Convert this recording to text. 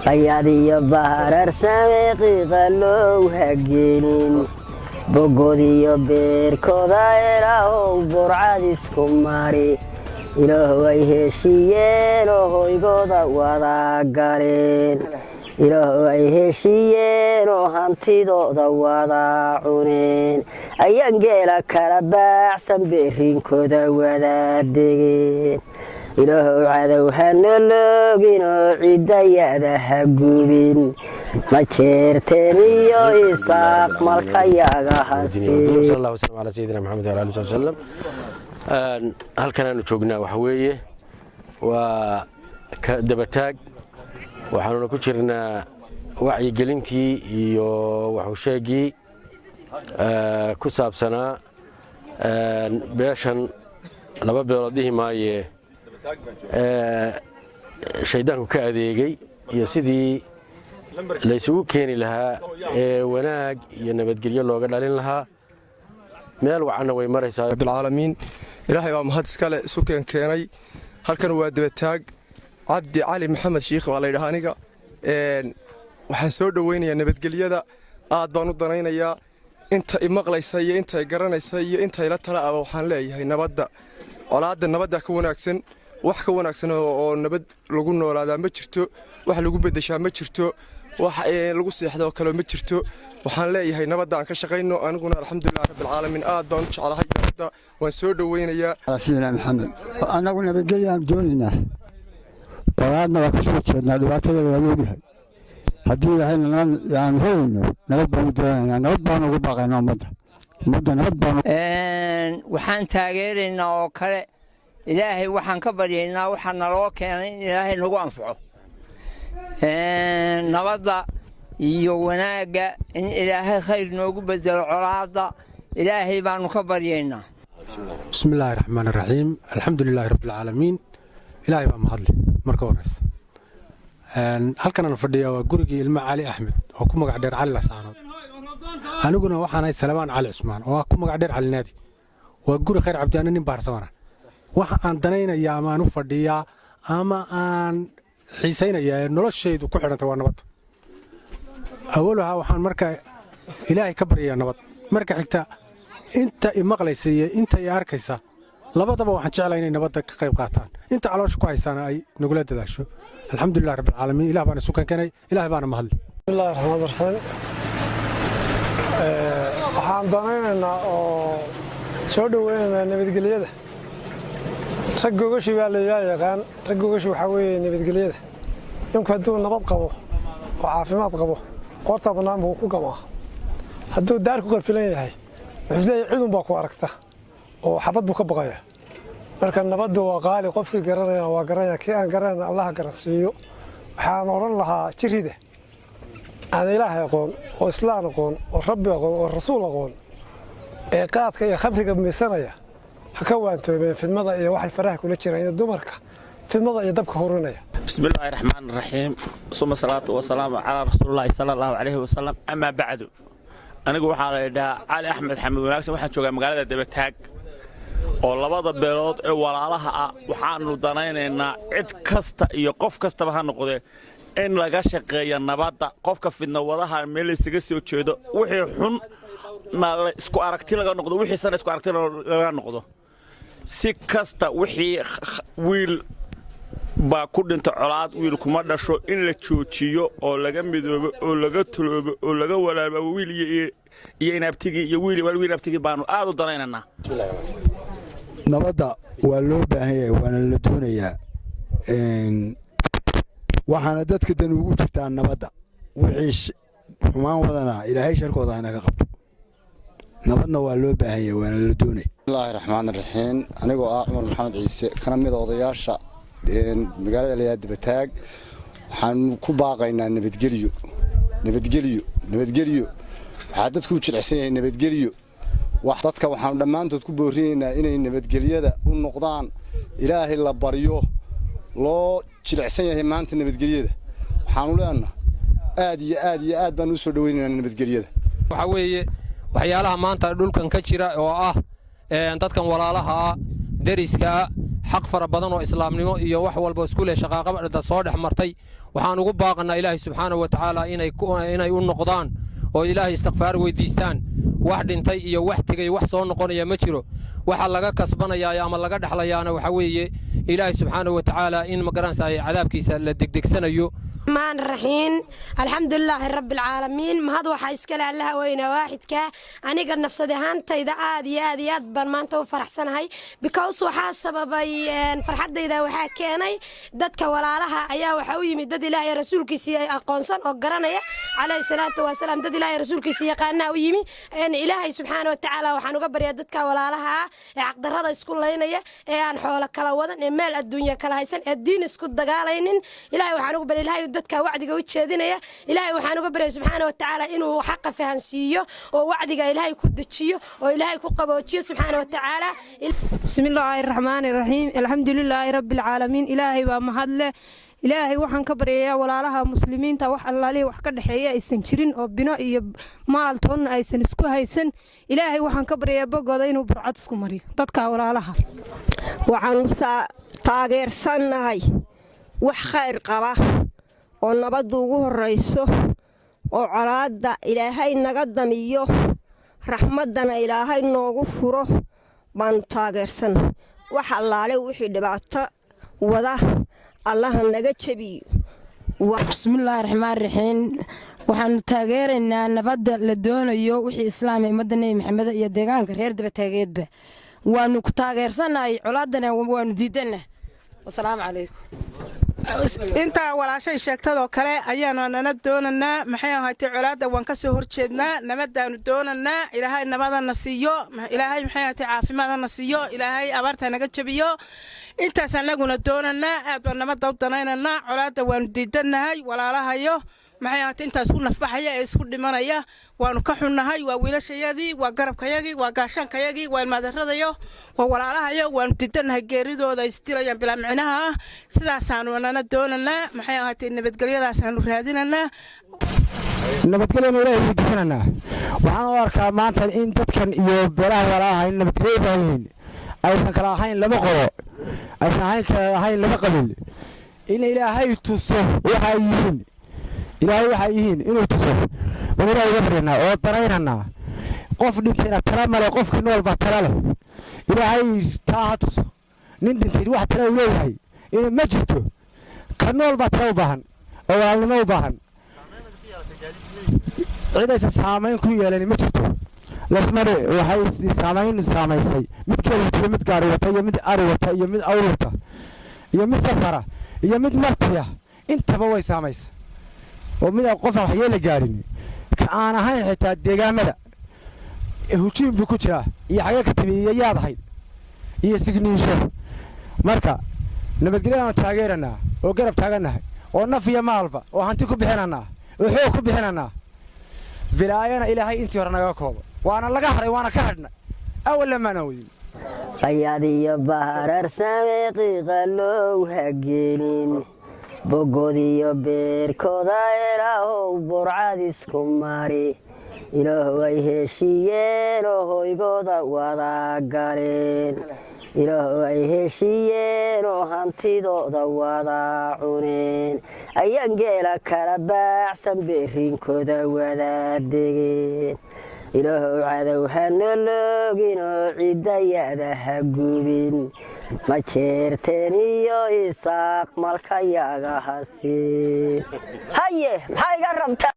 Qayaad iyo bahararsame qiiqalow ha gelin, bogood iyo beerkooda Ilaahow burcad isku mari. Ilaahow ay heshiiyeen oo hoygooda wada galeen, Ilaahow ay heshiiyeen oo hantidooda wada cuneen, ayaan geela kala baacsan beerinkooda wada degeen. Ilaahow cadow hana loogin oo ciddayada ha gubin, ma jeerteen iyo Isaaq malkayaga hasi. Sal Allah wasalam ala sayidina Maxamed wala ali sal wasalam. Halkan aanu joognaa waxa weeye waa ka Dabataag. Waxaanuna ku jirnaa wacyigelintii iyo waxusheegii ku saabsanaa beeshan laba beelood dhihi maaye shayddaanku ka adeegay iyo sidii laysugu keeni lahaa ee wanaag iyo nabadgelyo looga dhalin lahaa. Meel wacanna way maraysaa. Rabbilcaalamiin, Ilaahay baa mahad iskale isu keenkeenay. Halkan waa Dabataag. Cabdi Cali Maxamed Shiikh baa laydhaha aniga. Waxaan soo dhoweynayaa nabadgelyada, aad baan u danaynayaa. Inta i maqlaysa iyo inta i garanaysa iyo intayla tala aba, waxaan leeyahay nabadda, colaadda nabadda ka wanaagsan. Wax ka wanaagsan oo nabad lagu noolaadaa ma jirto, wax lagu beddeshaa ma jirto, wax lagu seexdoo kale ma jirto. Waxaan leeyahay nabadda aan ka shaqayno. Aniguna alxamdulilah rabbilcaalamiin, aad baan u jeclahay nabadda, waan soo dhoweynayaa. Sayidina Maxamed. Annagu nabadgelyaaan doonaynaa, colaadna waa ka soo jeednaa, dhibaatadeeda waa ogyahay. Haddii Ilaahayna nabad aanu helayno, nabad baanu doonaynaa, nabad baanu ugu baaqaynaa ummadda, nabad baanu. Waxaan taageeraynaa oo kale, Ilaahay waxaan ka baryaynaa waxaa naloo keenay in Ilaahay nagu anfaco, nabadda iyo wanaagga in Ilaahay khayr noogu bedelo. Colaadda Ilaahay baanu ka baryaynaa. Bismi illaahi raxmaan iraxiim, alxamdu lilaahi rabbilcaalamiin. Ilaahay baa mahadle. Marka horeysa, halkan aan fadhiyaa waa gurigii ilmo Cali Axmed oo ku magac dheer Cali Lasaanood. Aniguna waxaan ahay Salmaan Cali Cusmaan oo ah ku magac dheer Cali Naadi. Waa guri Khayr Cabdiana, nin baarsamana. Waxa aan danaynayaa ama aan u fadhiyaa ama aan xiisaynayaa ee noloshaydu ku xidhantay waa nabadda. Awalaha waxaan marka Ilaahay ka baryayaa nabad. Marka xigta, inta i maqlaysa iyo inta i arkaysa labadaba waxaan jeclaa inay nabadda ka qayb qaataan, inta caloosha ku haysaana ay nagula dadaasho. Alxamdulilah rabbilcaalamiin, Ilah baana isu kankanay, Ilaah baana mahadle. Bismillahi raxmaan raxiim. Waxaan danaynaynaa oo soo dhoweynaynaa nabadgelyada. Rag gogashi baa layaa yaqaan. Rag gogashi waxaa weeye nabadgelyada. Ninku hadduu nabad qabo oo caafimaad qabo, qoorta bannaan buu ku gamaa. Hadduu daar ku qafilan yahay, wuxuu isleeyahay cidun baa ku aragta oo xabad buu ka baqaya. Marka nabaddu waa qaali. Qofkii garanayana waa garanaya, kii aan garanayna Allaha garansiiyo. Waxaan odhan lahaa jirida aan Ilaahay aqoon oo Islaan aqoon oo Rabbi aqoon oo Rasuul aqoon ee qaadka iyo khamriga miisanaya, ha ka waantoobeen fidmada iyo waxay faraha kula jiraan iyo dumarka fidmada iyo dabka hurinaya. بسم الله الرحمن الرحيم، ثم الصلاة والسلام على رسول الله صلى الله عليه وسلم، أما بعد. Anigu waxaa la idhahaa Cali Axmed Xamed Wanaagsan. Waxaan joogaa magaalada Dabataag oo labada beelood ee walaalaha ah. Waxaanu danaynaynaa cid kasta iyo qof kastaba ha noqdee in laga shaqeeyo nabadda. Qofka fidna wadaha meel laysaga soo jeedo, wixii xun na isku aragti laga noqdo, wixiisana isku aragti laga noqdo. Si kasta wixii wiil baa ku dhinta colaad, wiil kuma dhasho. In la joojiyo oo laga midoobo oo laga tuloobo oo laga walaabo wiil iyo inaabtigii iyo wiil wiil abtigii baanu aad u danaynaynaa. Nabadda waa loo baahan yahay, waana la doonayaa, waxaana dadka dan ugu jirtaa nabadda. Wixii xumaan wadana Ilaahay sharkooda hanaga qabto. Nabadna waa loo baahan yahay, waana la doonaya. Bismillaahi raxmaan raxiim. Anigoo ah Cumar Maxamed Ciise, kana mid a odayaasha magaalada layaa Dabataag, waxaanu ku baaqaynaa nabadgelyo, nabadgelyo, nabadgelyo. Waxaa dadku u jilicsan yahay nabadgelyo. Dadka waxaanu dhammaantood ku boorinaynaa inay nabadgelyada u noqdaan, Ilaahay la baryo. Loo jilicsan yahay maanta nabadgelyada. Waxaanu leenaha aad iyo aad iyo aad baan u soo dhoweynaynaa nabadgelyada. Waxaa weeye waxyaalaha maanta dhulkan ka jira oo ah dadkan walaalaha ah, deriska ah, xaq fara badan oo islaamnimo iyo wax walba isku leh, shaqaaqada soo dhex martay. Waxaan ugu baaqannaa Ilaahay subxaanahu wa tacaala inay u noqdaan oo Ilaahay istikfaar weydiistaan. Wax dhintay iyo wax tegey, wax soo noqonaya ma jiro. Waxa laga kasbanayaa ama laga dhexlayaana waxa weeye Ilaahay subxaanahu wa tacaala in magaranaysa cadaabkiisa la degdegsanayo. الرحمن الرحيم، الحمد لله رب العالمين. Mahad waxaa iskale Allaha weyna waaxidka. Aniga nafsad ahaantayda aad iyo aad iyo aad baan maanta u faraxsanahay, because waxaa sababay farxadayda, waxaa keenay dadka walaalaha ayaa waxaa u yimid dad Ilaahay rasuulkiisii ay aqoonsan oo garanaya, calayhi salaatu wasalaam. Dad Ilaahay rasuulkiisii yaqaanaa u yimi. Ilaahay subxaana wa tacaala waxaan uga baryaa dadka walaalaha ah ee xaqdarrada isku laynaya, ee aan xoolo kala wadan, ee meel adduunya kala haysan, ee diin isku dagaalaynin. Ilaahay waxaan uga barya, Ilaahay dadka wacdiga u jeedinaya, Ilaahay waxaan uga baryay subxaana wa tacaala inuu xaqa fahansiiyo oo wacdiga Ilaahay ku dejiyo oo Ilaahay ku qaboojiyo subxaana wa tacaala. بسم الله الرحمن الرحيم، الحمد لله رب العالمين. Ilaahay baa mahadleh. Ilaahay waxaan ka baryayaa walaalaha muslimiinta wax allaalihi wax ka dhexeeya aysan jirin oo bino iyo maal toonna aysan isku haysan, Ilaahay waxaan ka baryayaa bogooda inuu burcad isku mariyo dadka walaalaha. Waxaanu taageersannahay wax khayr qaba oo nabaddu ugu horrayso, oo colaadda Ilaahay naga damiyo, raxmaddana Ilaahay noogu furo baanu taageersannahay. Wax allaale wixii dhibaato wada Allaha naga jebiyo. Bismillaahi raxmaan raxiim. Waxaanu taageeraynaa nabadda la doonayo, wixii islaamia, ummadda Nebi Maxamed iyo deegaanka reer Dabataageedba waanu ku taageersannahay, colaaddana waanu diidanah. Wasalaamu calaykum. Intaa walaashay sheegtadoo kale ayaanu nana doonanaa. Maxay ahaatay, colaadda waan ka soo horjeednaa, nabadaanu doonanaa. Ilaahay nabadana siiyo, Ilaahay maxay ahaatay caafimaadana siiyo, Ilaahay abaarta naga jabiyo. Intaas anaguna doonanaa. Aad baan nabadda u danaynanaa, colaadda waanu diidannahay. Walaalahayo maxay ahaatay intaas ku nafbaxaya ee isku dhimanaya waanu ka xunnahay. Waa wiilashayadii, waa garabkayagii, waa gaashaankayagii, waa ilmaadaradayo, waa walaalahayo. Waanu diidannahay geeridooda ay isdilayaan bilaa micnaha ah. Sidaasaanu nana doonanaa. Maxay ahaatay, nabadgelyadaasaanu raadinanaa. Nabadgelyana Ilahay weydiisananaa. Waxaan u arkaa maanta in dadkan iyo beelaha walaalaha in nabadgelyo baahan yihiin, aysan kala ahayn laba qolo, aysan ahayn kala ahayn laba qabiil. In Ilaahay tuso waxa ay yihiin, Ilaahay waxay yihiin inuu tuso baan Ilaahay uga baryanaa oo danaynanaa. Qof dhintayna tala male, qofkii nool baa tala leh. Ilaahay taa ha tuso. Nin dhintay wax tala uu leeyahay in ma jirto. Ka nool baa tala u baahan oo walaalnimo u baahan. Cid aysan saamayn ku yeelan ma jirto. Lasmare waxay saamayn saamaysay mid geel wata, mid gaari wata, iyo mid ari wata, iyo mid awr wata, iyo mid safara, iyo mid martiya, intaba way saamaysay. Oo mid aan qof aan waxyeela gaarin ka aan ahayn, xitaa deegaamada hujuum buu ku jiraa, iyo xagee ka timi, iyo yaad ahayd, iyo signiisho. Marka nabadgelyadaanu taageeranaa oo garab taagannahay, oo naf iyo maalba oo hanti ku bixinannaa oo xoog ku bixinannaa. Bilaayana Ilaahay intii hore naga koobo. Waana laga hadhay, waana ka hadhnay, awalna maanaan wadin. Qayaad iyo baharar sameeqiiqalow hagelin, bogood iyo beerkooda Ilaahow burcad isku mari. Ilaahow ay heshiiyeen oo hoygooda wada galeen, Ilaahow ay heshiiyeen oo hantidooda wada cuneen, ayaan geela kala baacsan berrinkooda wada degeen. Ilaahow cadow hana loogin oo ciddayada ha gubin. Ma jeerteen iyo Isaaq malkayaga ha siin. Haye, maxaa iga rabtaa?